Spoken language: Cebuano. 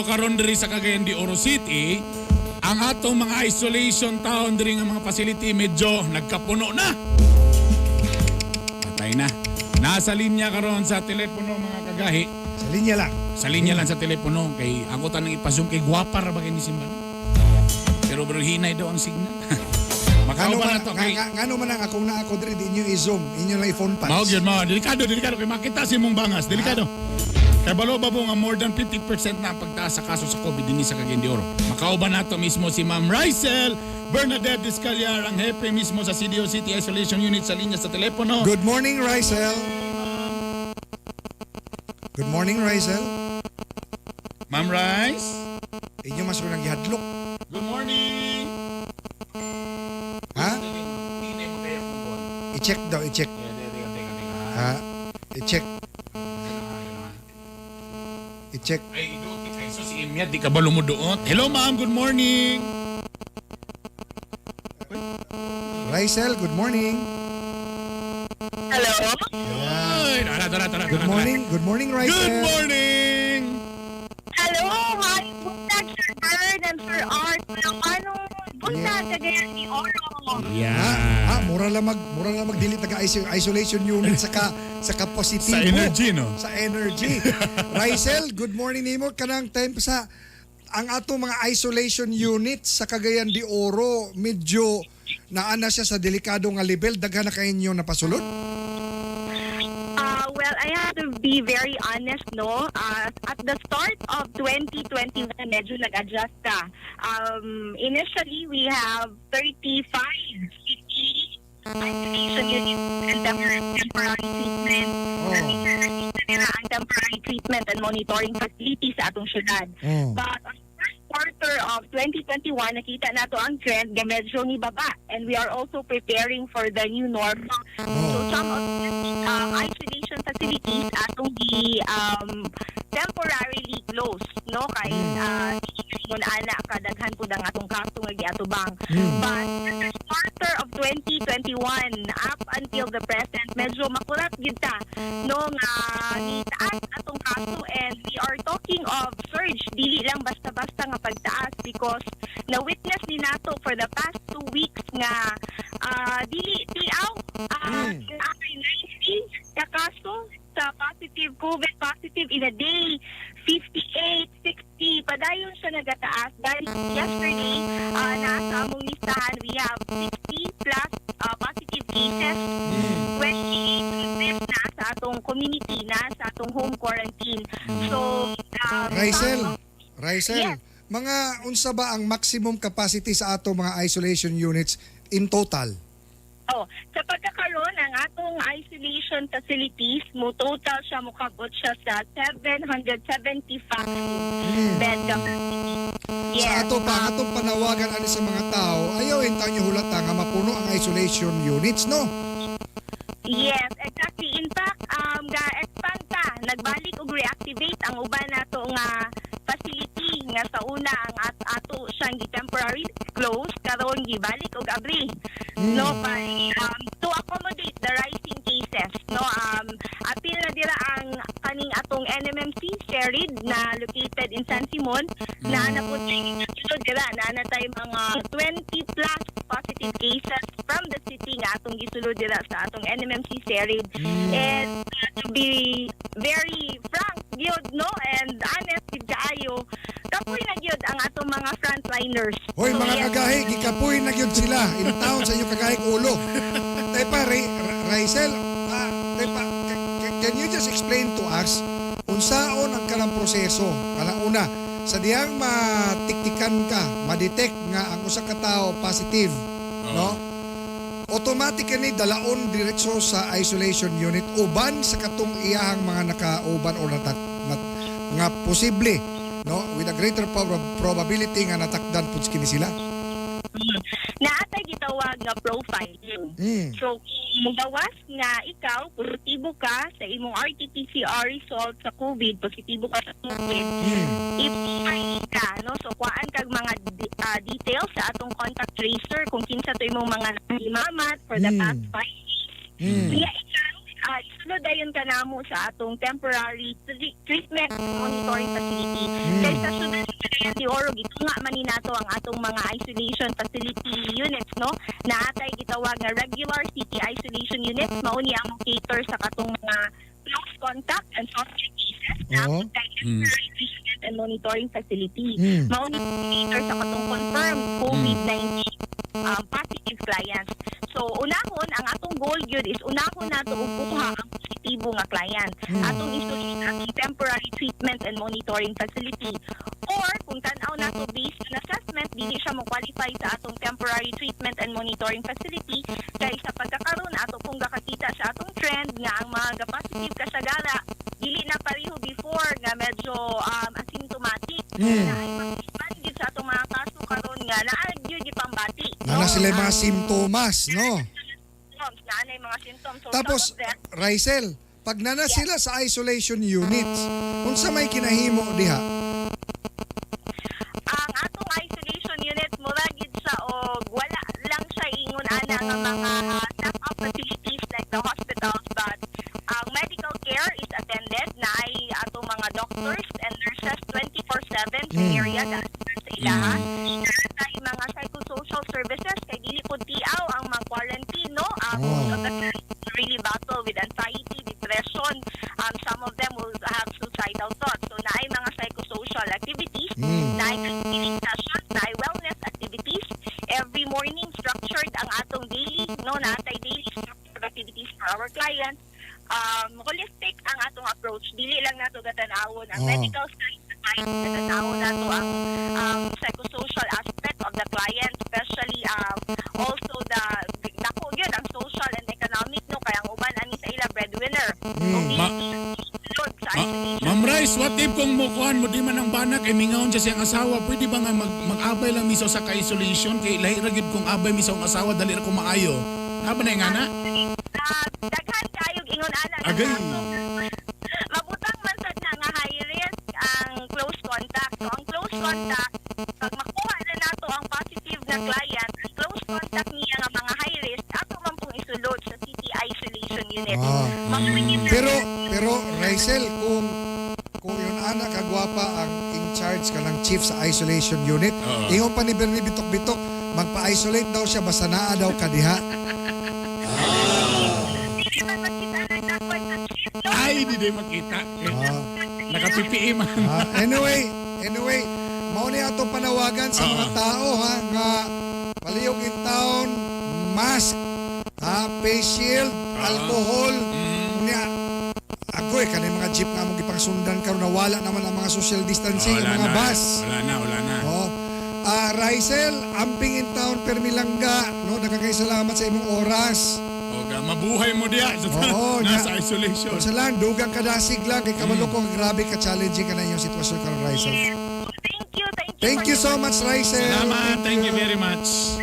karon diri sa Cagayan de Oro City, ang atong mga isolation town diri nga mga facility medyo nagkapuno na. Patay na. Nasa linya karon sa telepono, mga kagahi. Sa linya lang. Sa linya lang sa telepono kay ako tanang ipa-Zoom kay gwapa ra ba kay ni Simba. Pero bro, hinay daw ang signal. Ngano Makauban man na to kay ngano man ang akong na ako diri, di inyo i-Zoom, inyo lang i-phone pass. Mao gyud mao. Delikado, delikado kay makita si imong bangas. Delikado. Kay balo ba mo nga more than 50% na ang pagtaas sa kaso sa COVID dinhi sa Cagayan de Oro. Makauban nato mismo si Ma'am Rysel Bernadette Discaliar, ang hepe mismo sa CDO City Isolation Unit, sa linya sa telepono. Good morning, Rysel. Good morning, Rysel. Ma'am Rice. Inyo mas ko nang gihadlok. Good morning. Ha? Hinay mo kaya kung buwan. I-check daw, i-check. Teka, teka, teka, teka. Ha? I-check, i-check. Ay, iduot kay so si Imya, di ka ba lumuduot? Hello, ma'am, good morning. Rysel, good morning. Hello? Ay, tara, tara, tara, Good tara, tara. morning, good morning, Rysel. Good morning. Hello, maayong buntag, Sir Bern and Sir Art. Anong buntag, Cagayan de Oro? Yeah. Ha? Ha, mura lang mag dili taga isolation unit sa ka positibo. Sa energy, no? Sa energy. Rysel, good morning nimo. Kanang time sa ang atong mga isolation units sa Cagayan de Oro, medyo naa na siya sa delikado nga level. Daghan na kay inyo napasulod? Well, I have to be very honest, no? At the start of 2021, medyo nag-adjust ka. Initially, we have 35 city isolation units and temporary treatment. Oh. Ang temporary treatment and monitoring facilities sa atong syudad. Oh. But on first quarter of 2021, nakita nato ang trend nga medyo ni baba and we are also preparing for the new normal. So some of the isolation facilities atong gi temporarily closed, no, kay ingon ana kadaghan pud ang atong kaso nga giatubang. But first quarter of 2021 up until the present, medyo makurat gyud ta, no, nga nitaas atong kaso and we are talking of surge, dili lang basta-basta nga pagtaas, because na witness ni nato for the past 2 weeks nga dili tiaw 90 ka kaso sa positive, COVID positive in a day, 58, 60, padayon siya nagataas dahil yesterday, nasa among listahan, we have 60 plus positive cases, 28 of this na sa atong community, na sa atong home quarantine. So Rysel, some Rysel, Yes. mga unsa ba ang maximum capacity sa ato mga isolation units in total? Oh, sa pagkakaroon, ang atong isolation facilities mo total siya, mokabot siya sa 775 bed capacity. Yes. Sa ato pa, ang atong panawagan ani sa mga tao, ayaw intaw nyo hulata nga mapuno ang isolation units, no? Yes, exactly. In fact, ga-expand ta, nagbalik og reactivate ang uban nato nga facility nga sa una ang ato siyang gi-temporary close, karon gibalik og abri. No, pa to accommodate the rising cases, no. Apil na dira ang kaning atong NMMC Cerid na located in San Simon na na po tayo dira na tay mga 20 plus positive cases from the city nga atong gisulod dira sa atong NMMC Cerid. And to be very frank gyud, no, and honest gyud kaayo, kapoy na gyud ang atong mga frontliners. Hoy, So, mga yes. kagahi, gikapoy na gyud sila. In town sa inyo kagahi ulo. Tepa, Rysel, tepa, can you just explain to us unsaon ang kanang proseso? Kanang una, sa diyang matiktikan ka, madetect nga ang usa ka tawo positive, no? Automatic ni dalaon diretso sa isolation unit uban sa katong iyahang mga nakauban o nga posible, no, with a greater probability nga natakdan pud kini sila. Naatay gitawag nga profiling. So, kung mugawas nga ikaw, positibo ka sa imong RT-PCR result sa COVID, positibo ka sa COVID, i-profile ka, no? So, kuhaan kag mga details sa atong contact tracer kung kinsa to imong mga nahimamat for the past 5 days. Kaya ikaw, Isulod dayon ka namo sa atong temporary treatment monitoring facility. Kay sa syudad sa Cagayan de Oro, gitunga man ni nato ang atong mga isolation facility units, no? Naa tay gitawag nga regular city isolation units, mao ni ang cater sa katong mga close contact and suspect cases na atong temporary treatment and monitoring facility. Mao ni cater sa katong confirmed COVID-19 positive clients. So unahon, ang atong goal gyud is unahon nato og kuha ang positibo nga client. Atong isulod sa atong temporary treatment and monitoring facility. Or kung tan-aw nato based on assessment, dili siya mo qualify sa atong temporary treatment and monitoring facility kay sa pagkakaroon ato kung gakakita sa atong trend nga ang mga ga-positive kasagara dili na pareho before nga medyo asymptomatic na ay mag gyud sa atong mga kaso karon nga naa gyud gipambati. Naa na sila mga simptomas, no? Symptoms, naa na mga symptoms. So, Tapos, some of them, Raisel, pag nana sila sa isolation units, unsa may kinahimo diha? Ang atong isolation unit, mura gid siya og wala lang siya ingon ana nga mga set up facilities like the hospitals, but ang medical care is attended na ay atong mga doctors and nurses 24/7 sa area sa ilaha. Naa mga psychosocial services kay dili pud tiaw ang mga quarantine, no? Ang most of the clients really battle with anxiety, depression. Some of them will have suicidal thoughts. So naay mga psychosocial activities, naay counseling sessions, naay wellness activities. Every morning, structured ang atong daily, no, naa tay daily structured activities for our clients. Holistic ang atong approach. Dili lang nato gatan-awon ang medical side sa client, gatan-awon nato ang psychosocial aspect of the client, especially also the dako gyud ang social and economic, no, kay ang uban ani sa ila breadwinner. So, dili sulod sa isolation. Ma'am Rice, what if kung mukuhan mo di man ang bana kay mingawon siya siyang asawa, pwede ba nga mag-abay lang miso sa ka-isolation kay lahi ra gyud kung abay miso ang asawa, dali ra ko maayo. Naa ba na yung ana? Ah, daghan kayog ingon ana nga Agay. kaso. Mabutang man sad na nga high risk ang close contact. So ang close contact, pag makuha na nato ang positive na client, ang close contact niya nga mga high risk, ato man pong isulod sa city isolation unit. Mga Pero Raisel, kung yun ana kagwapa ang in charge ka ng chief sa isolation unit, ingon pa ni Bernie Bitok-Bitok, magpa-isolate daw siya basta naa daw kadiha. Dili man makita ng dapat sa chief, no? Ay, di di makita. Naka-PPE man. Anyway, mao ni atong panawagan sa mga tao ha nga palihog in town, mask, ha, face shield, alcohol. Unya agoy kanang mga jeep nga among gipangsundan karon, nawala naman ang mga social distancing, Wala ang mga na. bus. Wala na, wala na. Oh. Raisel, amping in town permilangga, no? Daghang kay salamat sa imong oras. Oga, mabuhay mo diya sa Oo, nasa isolation. Unsa lang, dugang kadasig lang kay kabalo ko grabe ka challenging ka na inyong sitwasyon karon, Raisel. Thank you, thank you. Thank for you your so much, Raisel. Salamat, thank you very much.